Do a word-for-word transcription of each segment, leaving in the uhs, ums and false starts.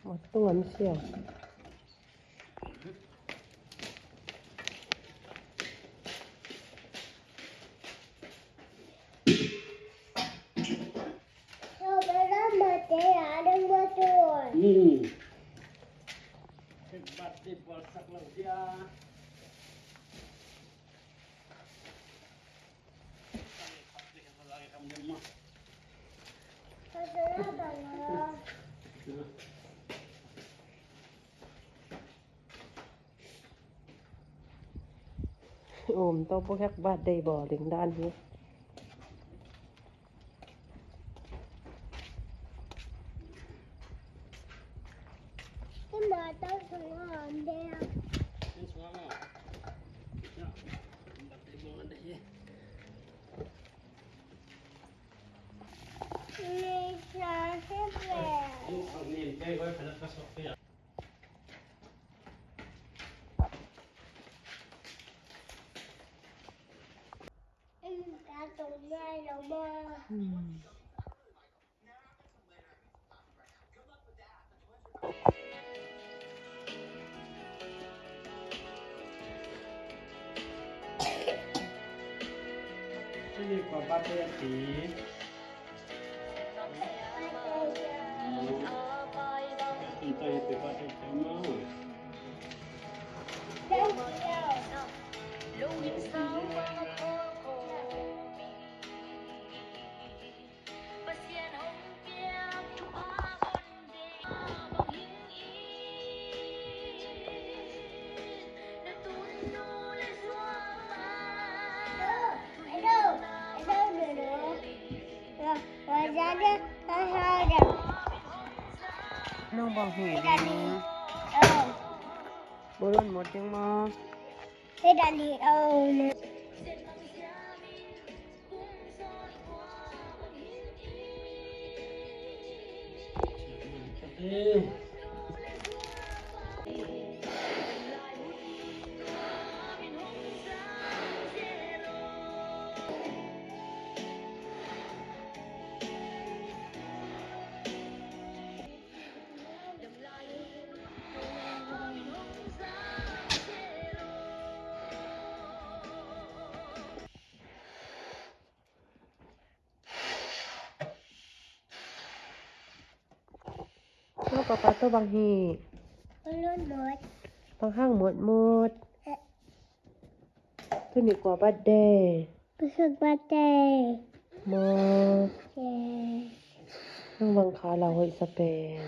Ua, tung an sia. Hmm. Um, tawh bawk hek birthday bawl ding dan hi. Hmm. Nang bang hi ding. Bolon mot ding maw? Tua papa tawh bang hi? Bang hang motmot. Tuni kua birthday? Pasuk birthday. Maw. Nang bang kha lau hoih sa pen.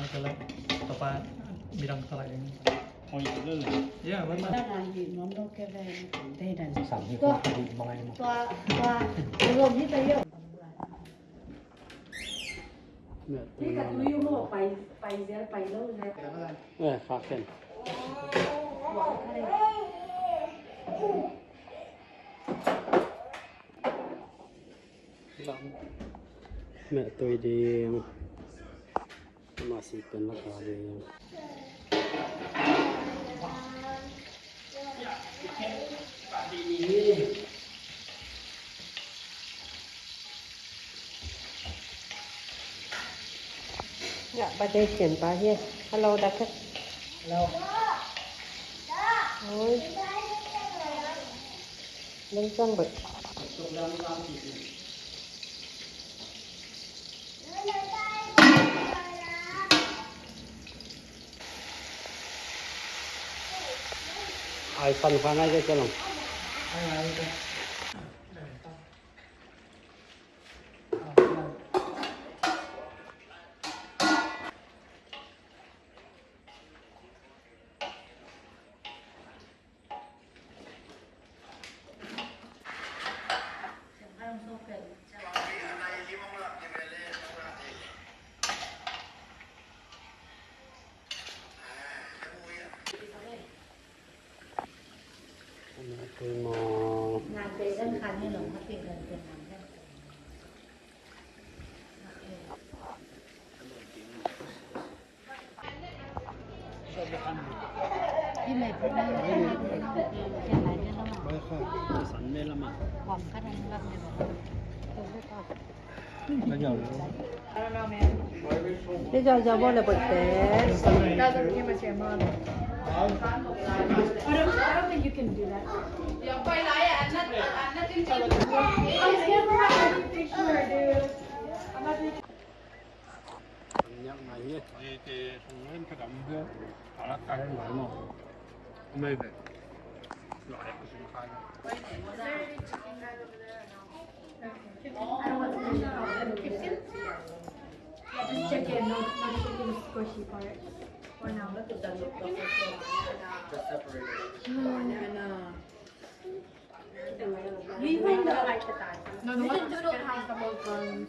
Kala, tapa, midang kala yang. Oh, iya, lele. Ya, betul. Tua, tua, tua, tua. Meh tui maw, pai, pai zel, pai lo zel. Eh, kha khen. Meh tui ding. Mah si pen la kha ding. Ya, ba dei sian pa hi. Hello, Doctor. Hello. Oi. Nang sang bai. Ai, san kha ngai ke long. Just check in, no, no chicken squishy part for now. Just separate it. Mm. No, no, it has the whole bun.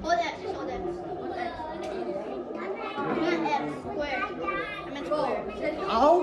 Hold X, hold X. Not X, square. I meant square. Ow!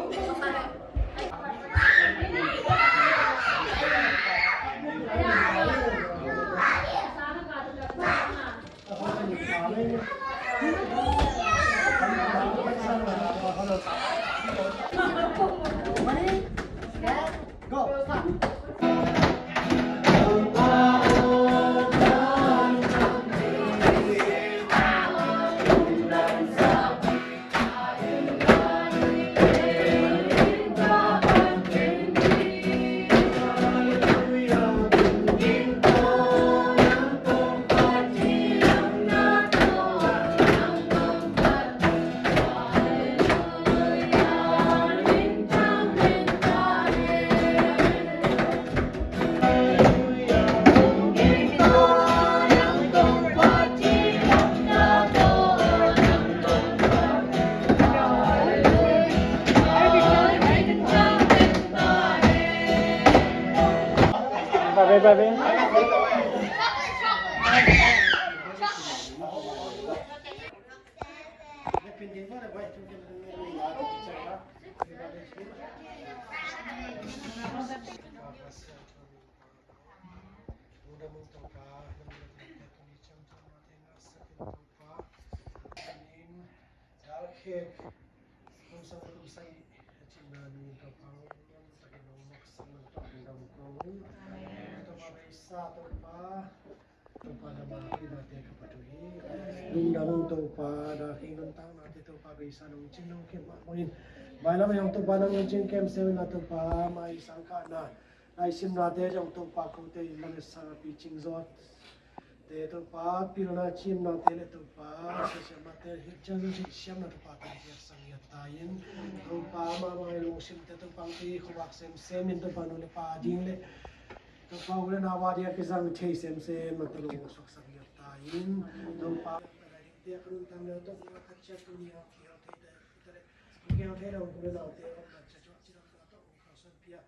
Bye bye, bye bye. Dalkhek kum sawm kum sagih a cinna ni Topa, takin hong maksak man tua dam ko. Topa beisa, Topa, Topa na ma hi nate ka patu hi. Lungdam ung Topa, na hing nuntaknate Topa beisa nong cin nong khen mah bangin, mailam ah hong Topa nong cin kemseu in la Topa, mai sangkahna, lai simnate hong Topa kote in la mesa picing zot. Te Topa, pilna cimnate le Topa, siamsiamnate, hih ciang hih siamna Topa, te hih sang hiat ta in. Topa, mahmah i lungsimte Topa, hong te khuavak semsem in Topa, nu le pa ding le Topa, u le nau a ding a kizang thei semsem, mah ta lungsuak sang hiat ta in. Topa, te a ka lungtang le Topa, ka ciat tu ni a kihel thei te, te le, kihel thei lo, u le naute, ka ciat tu a kizang thei Topa, hong ka son pia.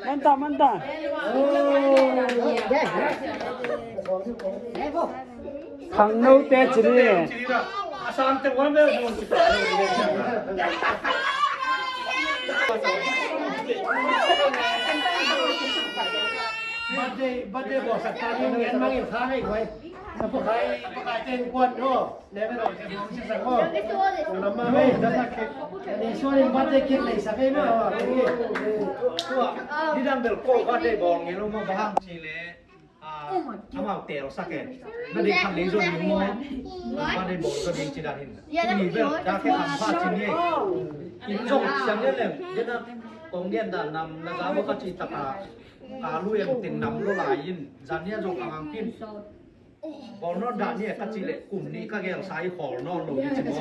Manta, manta. Khangnote cili. Birthday, birthday bawlsak ta ding, en mangin kha ngei guai. Sa pakai, pakai ten kuan no. Nidang bel ko birthday bawl ngei lo maw, bang hang cih leh, ah, amau telsak e. Na deih khat lei zaw ding maw? Birthday bawl zaw ding ci dan in. Tuni bel dah khe kham pha ci ni. Inn zong siang lian leng, kong lian dan nam na za maw ka cih tak a, ka lu em teng nam lo lai in, zan nia zong a ngang pin. Bawl nawn dah ni e ka cih leh kum nih ka gelsa i khawl nawn lo ni ci maw?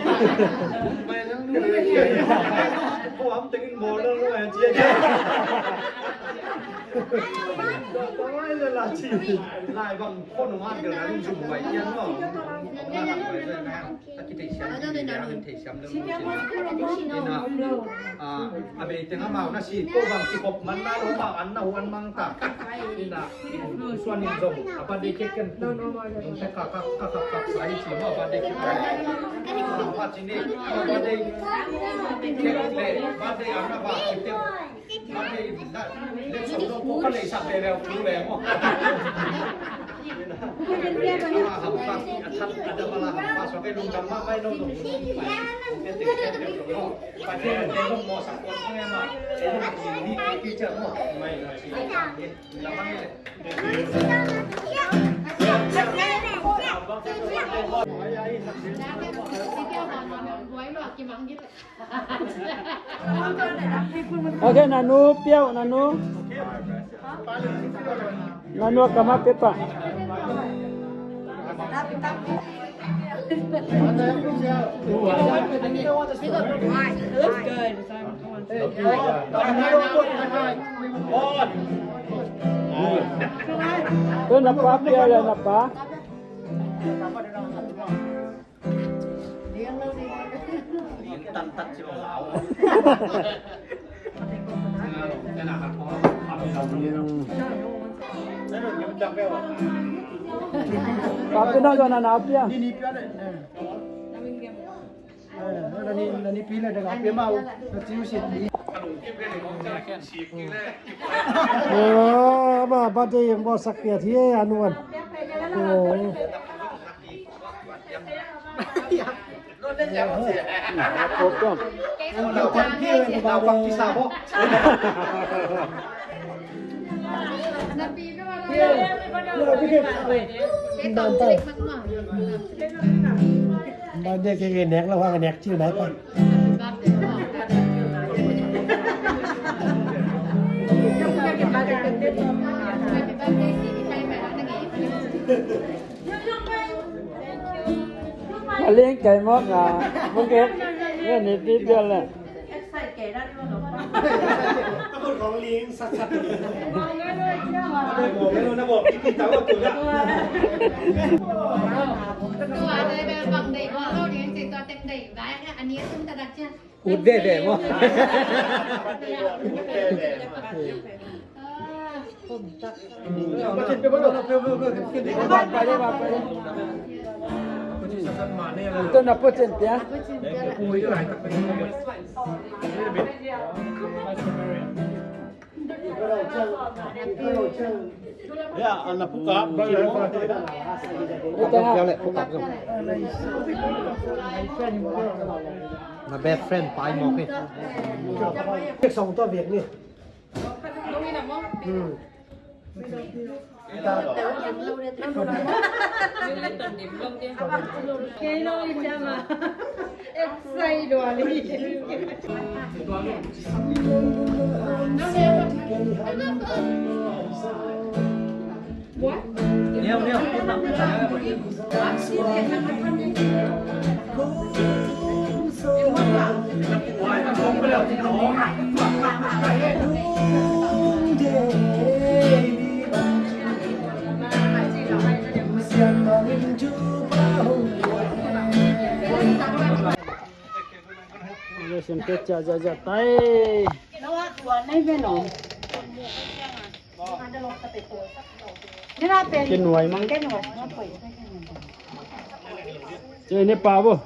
Ko am tengin bawl nawn lo e ci a. Lai bang khua nung an gel na lung zum bai tian maw? Ka kitheisiam, kitheisiam lem lem ci na. Ina, a, a bei teng amau na si ko bang kikhop man na lo, amau an na huan mang ta. Ina, suan in zong a birthday cake ken tum. Nong te ka, ka, ka, ka, ka sai ci maw, a birthday cake. Ka ci ni, a birthday cake le, birthday an na ba ci te. Ok, nanu piau, nanu. Nanu kama pepa. It looks good. Tu napa piau le napa. Papi na zong na na pia. Ni ni pia le. Eh, na ni, na ni pia le, da ga pia mau. Na ciu sin. Oh, ma ba de mo sak pia thie anuan. Oh. Ba de ke nek la wa nek ci nai pa. A ling kai mawk a, mawk e, ne ni pi pial le. Ut veve maw. Ito na pucin tia. Ya, anak buka. Ito na. Na best friend, pai mo ke. Song to viet ni. Sim te cha ja ja tai. Ke nuai mang. Che ne pa bo.